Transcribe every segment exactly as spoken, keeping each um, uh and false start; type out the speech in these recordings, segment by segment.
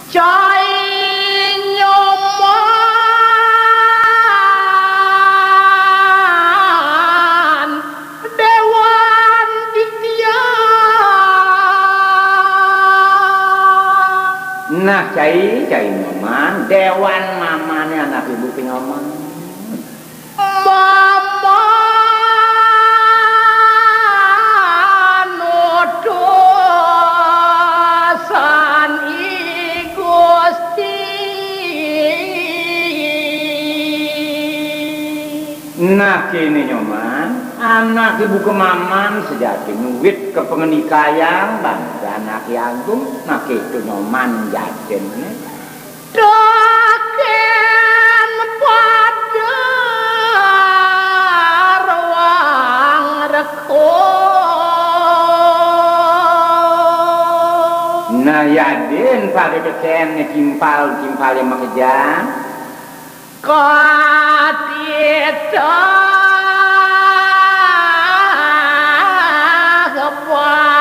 Cai Nyoman Dewan Ditya. Nah, cai, cai Nyoman, Dewan mamane anak ibu ke Nyoman. Mama nutusan I Gusti. Nah, kene Nyoman, anak ibu ke Maman sejatine wit ke pengenikayang bangsa anak agung, nah, ketu Nyoman jatine. Teken pada ruang reko. Nah, yadin pada teken timpal-timpal yang makejang. Katita kepan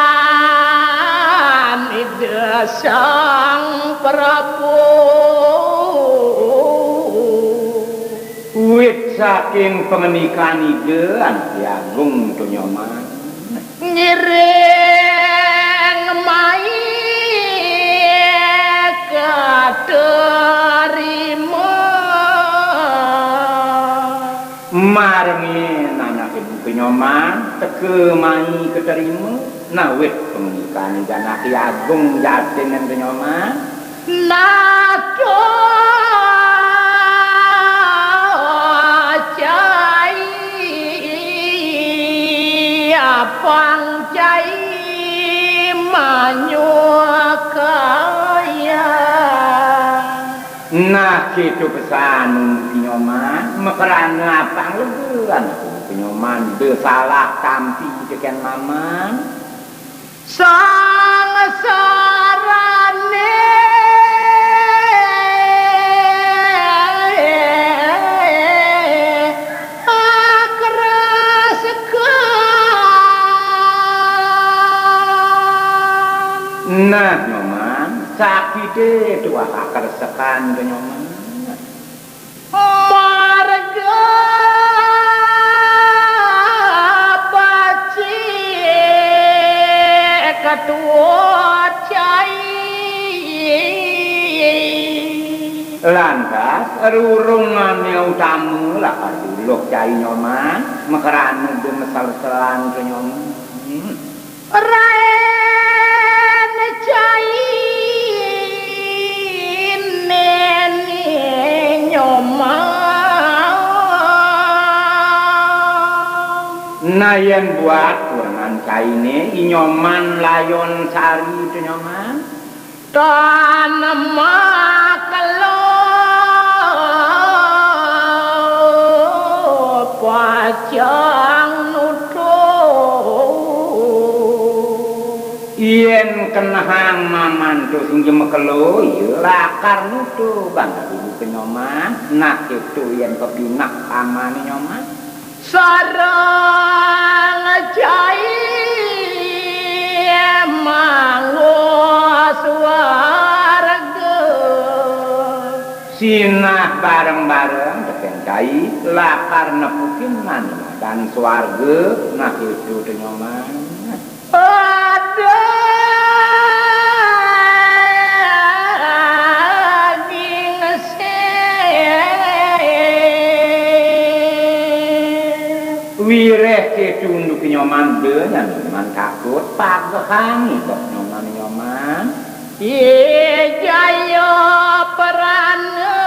Ida Sang Prabu. Wit saking pangenikan Ida Anti Agung tu Nyoman. Ngiring mai katerima. Marengin anak ibu ke Nyoman, teka mai keterima. Nah, wit pangenikan Ida Anti Agung jatine tu Nyoman. Nata cai apang cai manyukaya. Nah, ketu pesan Umi Nyoman, makrana apang lega anak Umi Nyoman, da salah tampi teken Maman. Sangsarane akresekan. Nah, Nyoman, sakite tuah akresekan tu Nyoman. Marga pacik katuut cai. Lantas, rurungane utama lakar duluh cai Nyoman, makrana da maselselan tu Nyoman. Raen cai nene Nyoman. Nah, yen buat kurengan caine, I Nyoman layon sari tu Nyoman. Tan makelo pacang nuduh. Yen kenehang Maman tu sing ja makelo, ya lakar nuduh bang ibu ke Nyoman. Nah, ketu yen pepineh pamane Nyoman. Sareng cai manggo suarga. Sinah bareng-bareng teken cai lakar nepukin nani madan suarga, nah, ketu tu Nyoman. Pada gingsir. Wireh ketu unduke Nyoman da, nyan Nyoman takut, pagehan idep Nyoman, Nyoman. Ye jaya prana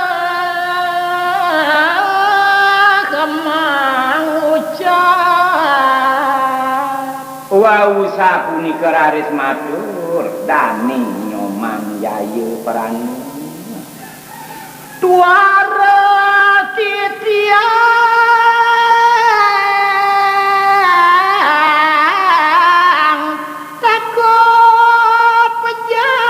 kemang ucap. Wau sapunika raris matur, daning Nyoman jaya prana. Tuara titiang takut pejah.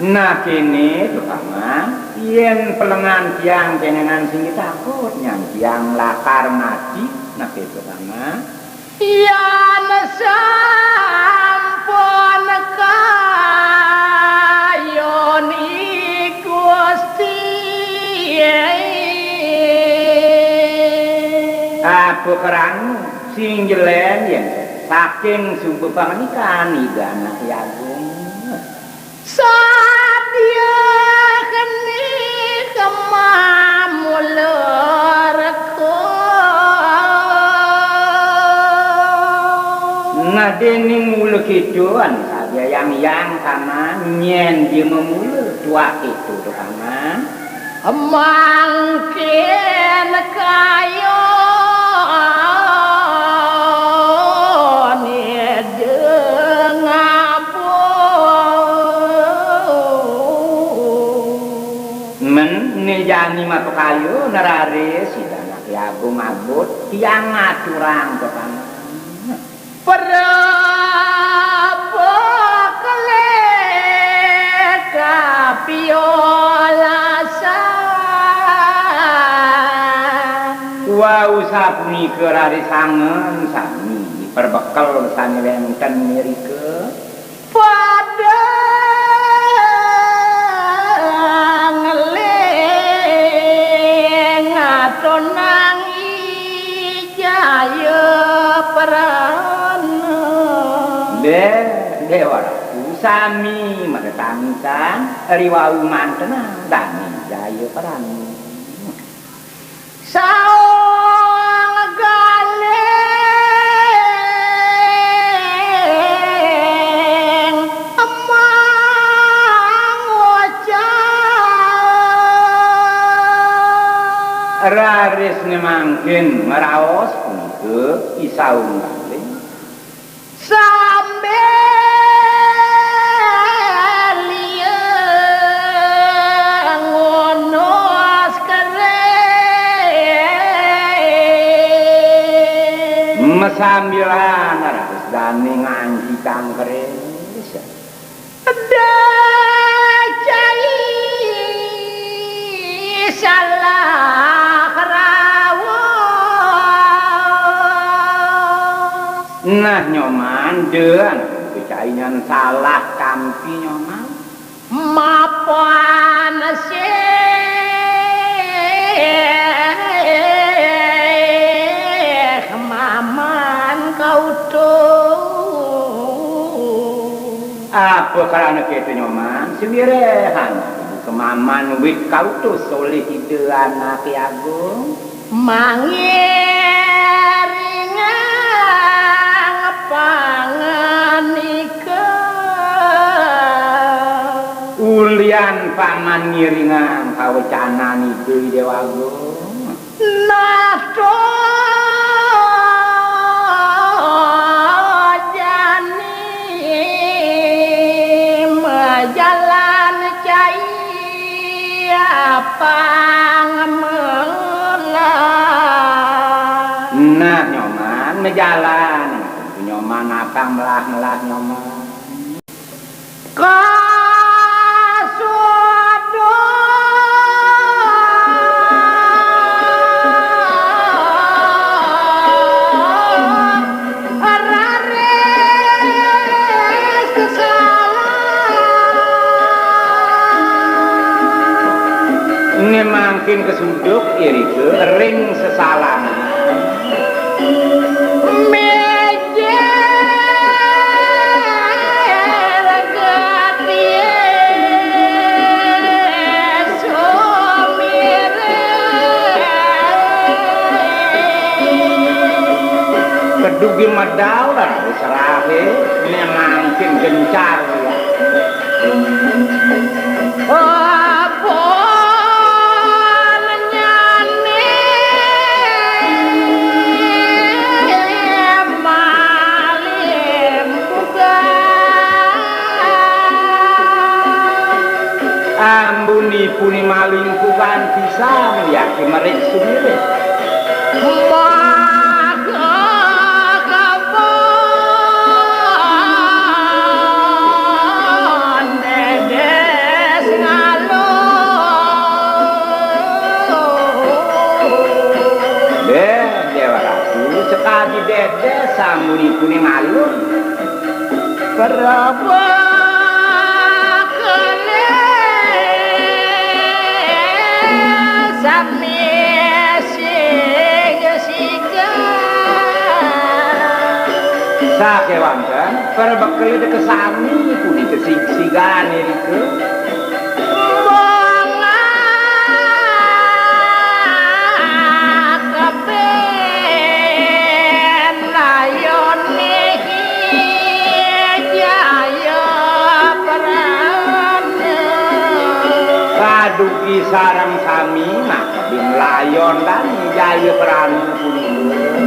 Nah, kene, Kakang, yen pelengan tiang jenengan sing takut, nyan tiang lakar mati, nah, ketu, Kakang. Yan sampun Apa krana sing jelen yén saking suba pangandikan Ida Anaké Agung. Sadya keni kemamula reka. Nah, déning mula kéto, anu sadya yang yang sama nyén dia memula tuah kéto to sama. Mangkin kaya nida ngabuk. Men né jani mapakaya neraris Ida Anaké Agung abot tiang ngaturang kepanan. Prabakala kapiolasan. Wau sapunika raris angen sami perbekel sané wénten nirika. Pada ngeling atonang Jaya Prana. Nggih, Déwa Ratu sami matetamisan riwau mantenang dané Jaya Prana. Saung galing emang ucap. Raris né mangkin ngraos punika I Saung Galing. Sambil ia ngunus keris. Masambilan raris dané ngancicang keris. Dah cai salah raos. Nah, Nyoman, dén kecainan salah tampi, Nyoman. Mapan sih maman kautus. Apa krana kéto, Nyoman? Sawiréhan kemaman wit kautus olih Ida Anaké Agung. Mangiringang pangandika. Ulian paman ngiringang kawecanan Ida I Déwa Agung. Nata jani majalan cai apang melah. Nah, Nyoman, majalan. Nyoman apang melah-melah, Nyoman. Kasuda raris kesalah. Né mangkin kesuduk irika ring sesalanan. Méjér getié sumiring. Kedugé medal dah diserahé, né mangkin gencar. Apun nyané malim bukan. Ambun ipuné malim bukan pisan, yakin merik sumiring. Maka kebon Dédés ngalung. Déh, Déwa Ratu, sekadi Dédés sambunipuné ngalung. Prabakala sami sing siga. Sakéwanten, para bekel ida kesami punika sigsigane rika. Bangak ben layone Jaya Prana. Padugi sareng sami makebing layon dane Jaya Prana punika.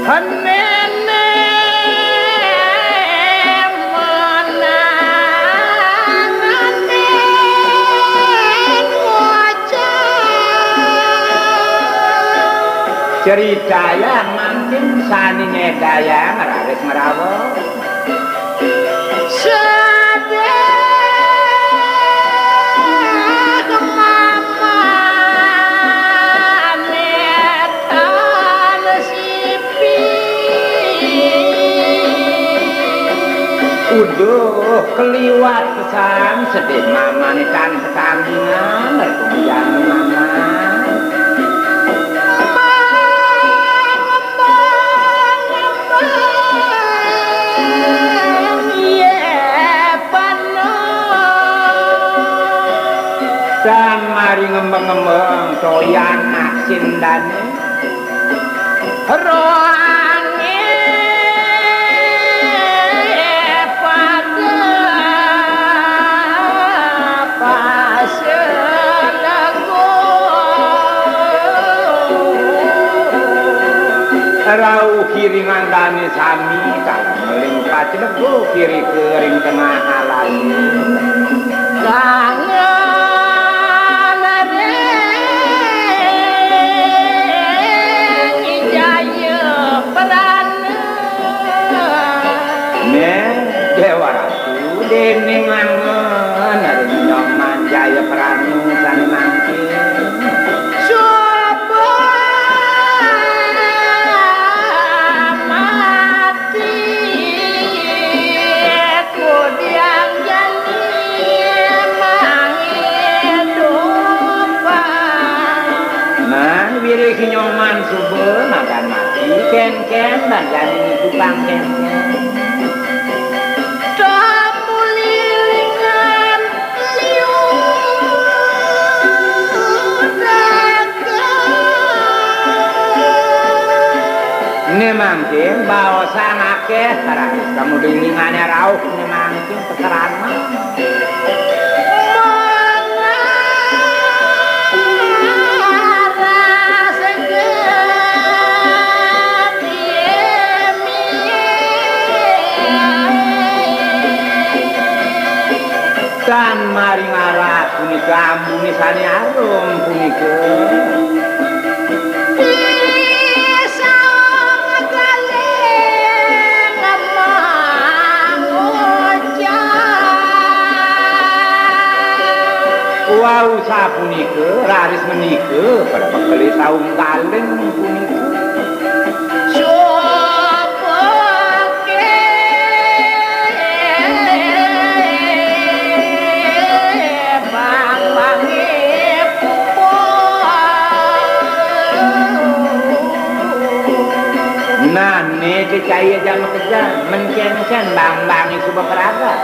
Henene menanganen wajah. Ceritayang mangkin sane nyedayang raris ngrawos. Sedek mamane tan sipi. Uduh, keliwat pisan sedek mamane tan ketandingan, kemudian mamane. Mangembang-ngembang, ye penuh. Tan mari ngembang-ngembang, toyan asin dane. Roange pada paselego. Rauh kiringan dane sami kalah meling pacelego kirika ring tengah alas. Kangen ring Jaya Prana. Neh, Dewa Ratu, dening angen ring Nyoman Jaya Prana sane mangkin. Suba mati kudiang jani mangidupan. Nah, wiréh Nyoman suba madan mati, kenken ban jani ngidupang kenken. Tamulilingan liu dagang. Né mangkin baosang akéh, raris kamulilingane rauh né mangkin pekerana. Mangarah seget yemie. Tan maring arah punika ambune sane arum punika. Pisang galeng mangucap. Wau sapunika, raris menika, pada bekele saung galeng punika. Suba ke bang-bange pupuh. Nah, né cecaya jama kejang, mencen-cen bang-bange suba praga.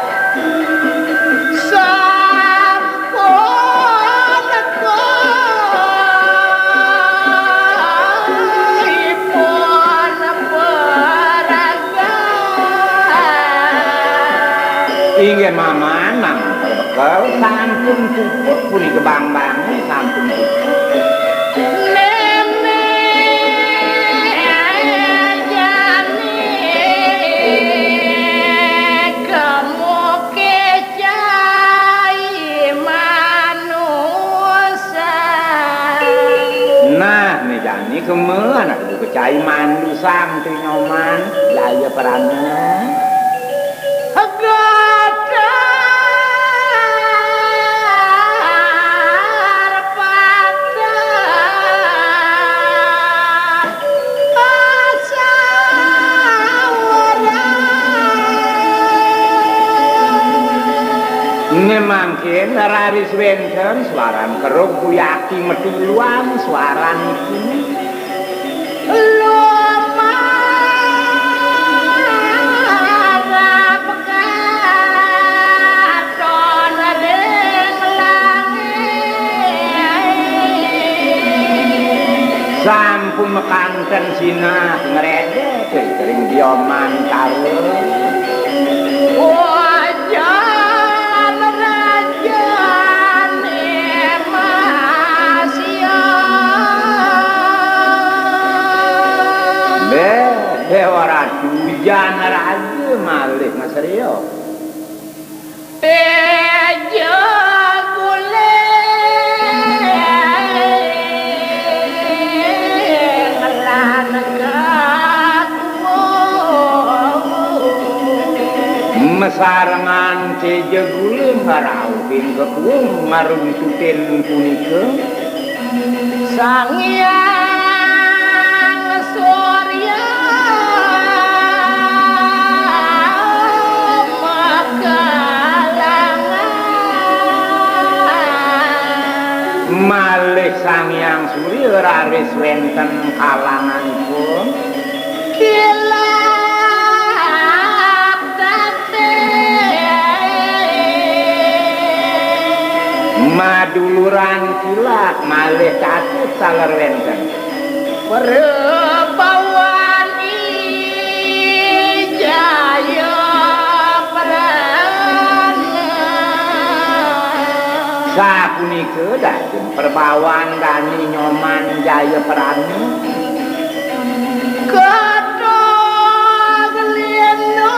Sampun ipun peragat. Inggih, Maman, Maman Perbekel, sampun puput punika bang-bange, sampun puput. Nenek jani kemuke cai manusang. Nah, né jani kema anak ibu kecai mandusang tu Nyoman, Jaya Prana. Godar padah. Né mangkin raris wénten swaran keruk buyati metiluan swaran niki. Lumah. Pun mekanten sinah ngredek, ring biomantara. Wajan rajane masya. Be, Dewa Ratu, ujan raja malih masrya. Teja guling lan kakuwung. Masarengan teja guling ngrauhin kakuwung ngruntutin punika. Sang Hyang Surya makalangan. Malih Sang Hyang Surya raris wenten kalanganipun. Kilap Maduluran kilap malih katut taler wenten. Prabawan I Jayaprana. Sapunika daging prabawan Dani Nyoman Jayaprana. Kathah lina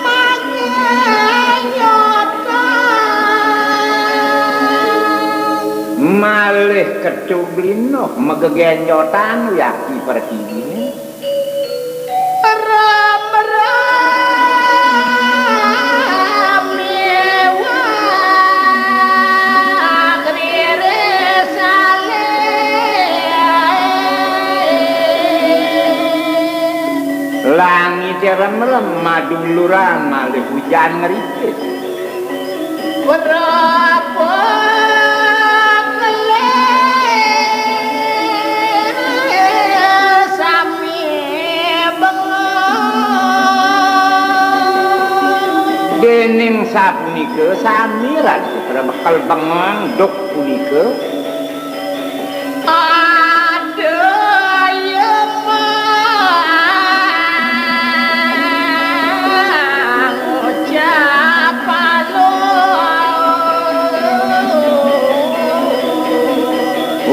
magenjotan. Malih ketug lina magegenjotan wiakti pertiwine. Ram-ram miwah ririsane. Langite remrem maduluran malih ujan ngripis. Prapta sami bengong. Dening sapunika sami raris bekel bengong duk punika. Ada yang mengucap anu.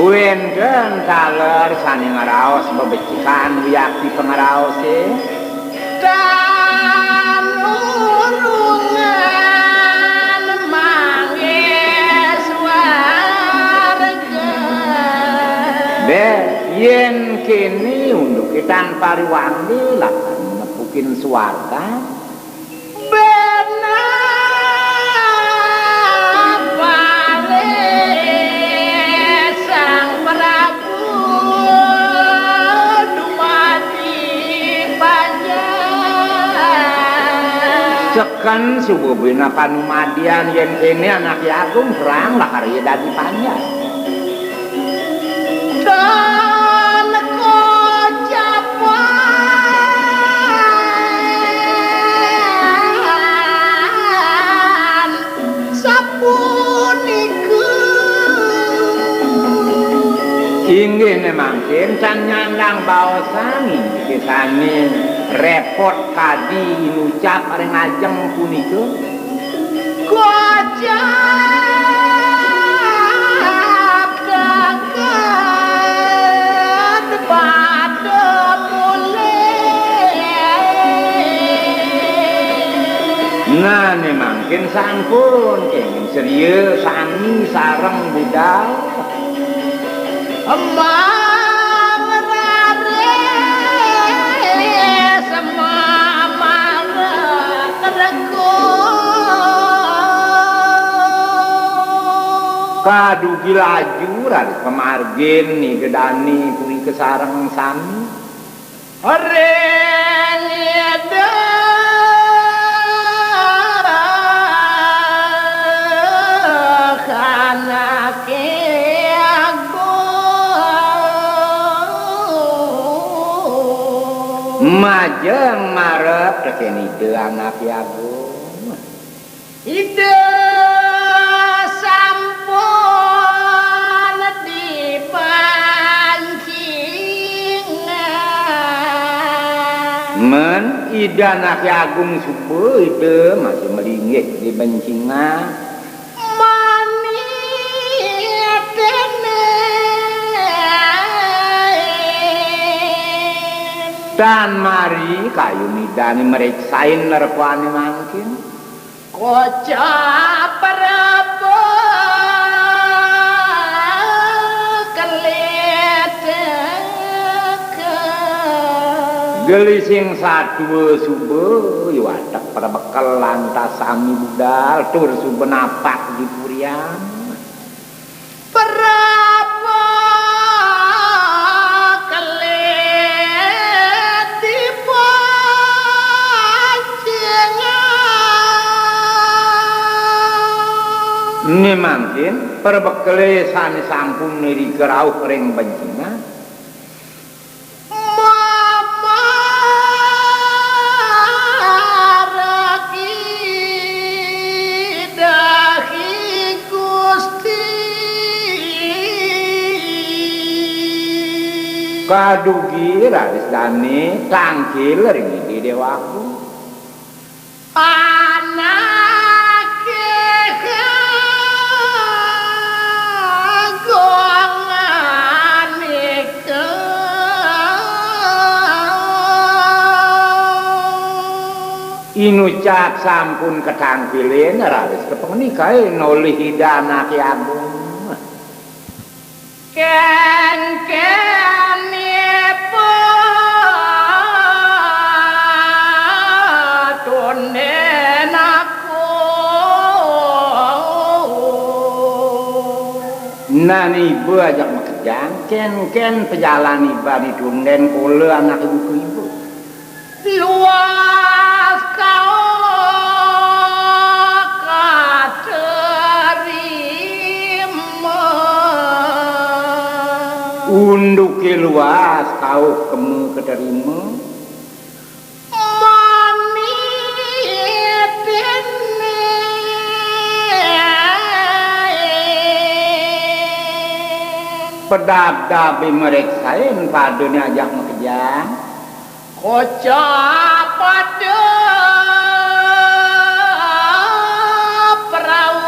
Wenten taler sane ngraos bebecikan wiakti pangraose. Tan urungan manggis warga. Be, yen kene unduke tan pariwangge lakar nepukin swarga. Benah pale Sang Prabu dumadi panjang. Seken suba bina panumadian yen kene anake agung perang lakar iya dadi panjang. Tan kocapan sapunika. Inggih ne mangkin tan nyandang baosan inggih sane repot kadi inucap ring ajeng punika. Kocap teket pada mulih. Nah, ne mangkin sampun kenging sedia sami sareng budal. Emang raris mamara rego. Kadugi laju raris pamargin Ni Gedani punika sareng sami. Ring Ida anake agung. Majeng marep teken Ida anake agung. Ida sampun Men Ida Anaké Agung suba Ida masih malinggih di bencingan. Mani déné. Tan mari kayun Idané mriksain repané mangkin. Kocap Prabu kelitik. Gelising satua suba, iwatek prabekel lantas sami budal, tur suba napak di purian. Prabu kelit dibencingan. Né mangkin, prabekelé sané sampun nirika rauh ring bencingan. Mamargi dahi Gusti. Kadugi raris dané tangkil ring Ida Déwa Agung. Anaké agung anika. Inucap sampun katangkilin, raris kapangandikain olih Ida Anaké Agung. Kénkén iba tundén aku. Nah, iba ajak makejang, kénkén pajalan ibané tundén kala anaké buka iba. Luas kauh katerima. Unduké luas kauh kema katerima. Mani déné. Pedabdabé mriksain padané ajak makejang. Kocap ada prau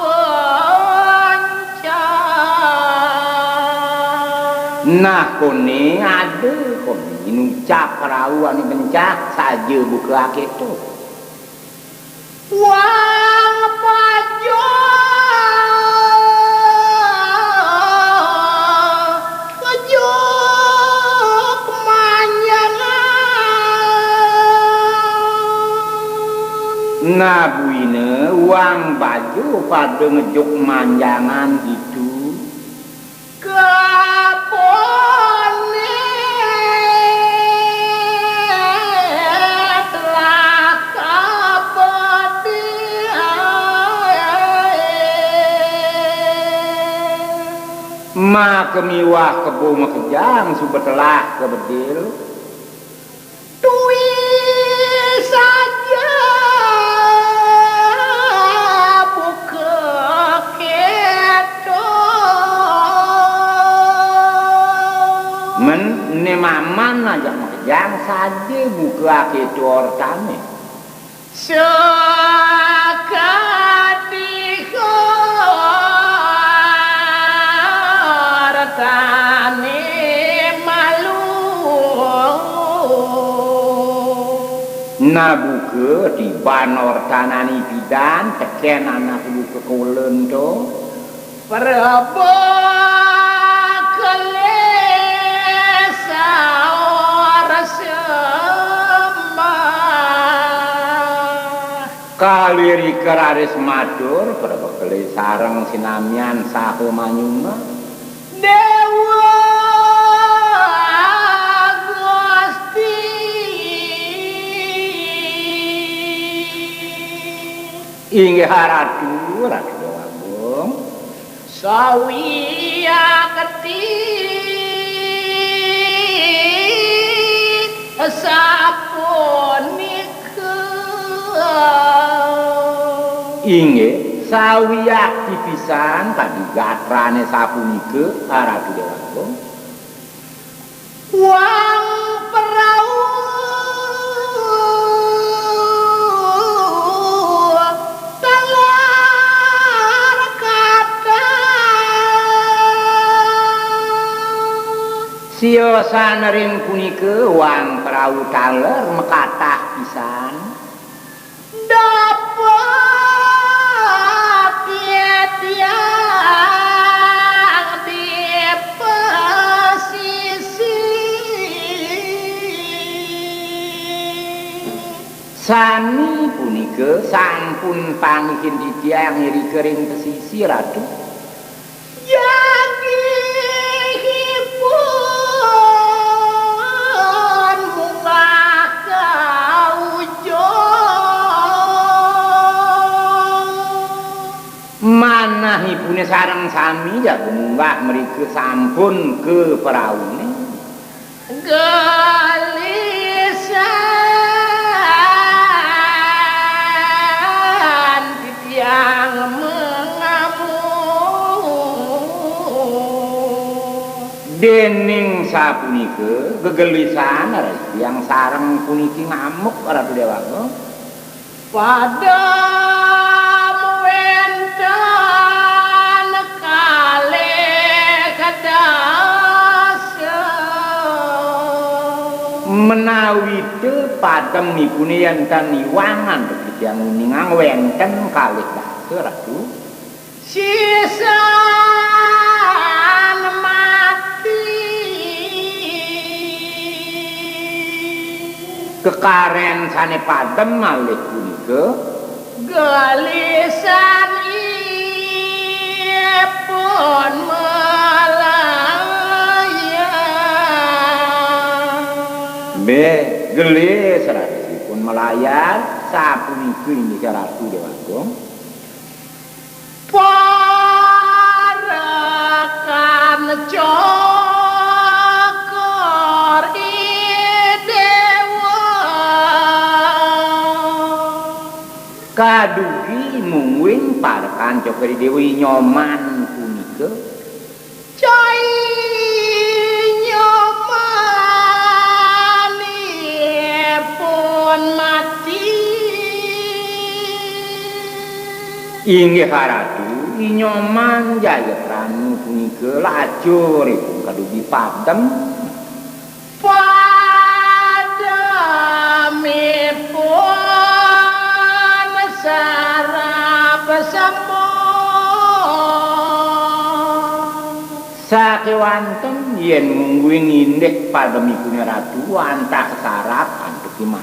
bencah. Nah, koné ada, koné nucap prau ané bencah, saja buka akéto. Wang paja ngejuk manjangan. Nah, buina wang paja pada ngejuk manjangan ditu. Kaponé telah kabedil. Maka miwah kebo makejang suba telah kabedil. Tui saja buka kéto. Men né maman ajak makejang saja buka akéto ortané. Sakadi ortané malu. Nah, buka tiban ortané pidan tekén anak buka kolen to. Prabu kelih saur sembah. Kalirika raris matur, Prabu kelih sareng sinamian saha manyumbah. Déwa Gusti. Inggih Ratu, Ratu Déwa Agung. Sawiakti sapunika. Inggih, sawiakti pisan kadi gatrané sapunika, Ratu Déwa Agung. Wang prau Sanering punika wang prau taler makatah pisan. Dapat titiang di pesisi. Sami punika sampun panggihin titiang irika ring pesisi, Ratu. Jagihipun munggah ka ujung. Manahipune sareng sami jaga munggah mrika sampun ka praune. Gelisan titiang mengamuk. Dening sapunika gegelisan Ratu Hyang Sareng puniki ngamuk, Ratu Déwagung. Padem wénten kalih dasa. Menawita pademipune wénten iwang antuk titiang uningang wénten kalih dasa, Ratu. Sisan mati. Kekaren sane padem malih punika. Gelisan ipun melayang. Nggih, gelis raosipun melayang, sapunika inggih Ratu Déwagung. Parekan Cokor I Déwa. Kadugi mungguing parekan Cokor I Déwa I Nyoman punika. Cai Nyoman ipun mati. Inggih Ratu, I Nyoman Jayapranu punika lacuripun kadugi padem. Pademipun sarap semua. Sakewanten yen mungguing indik pademipune Ratu wantah sarap antuk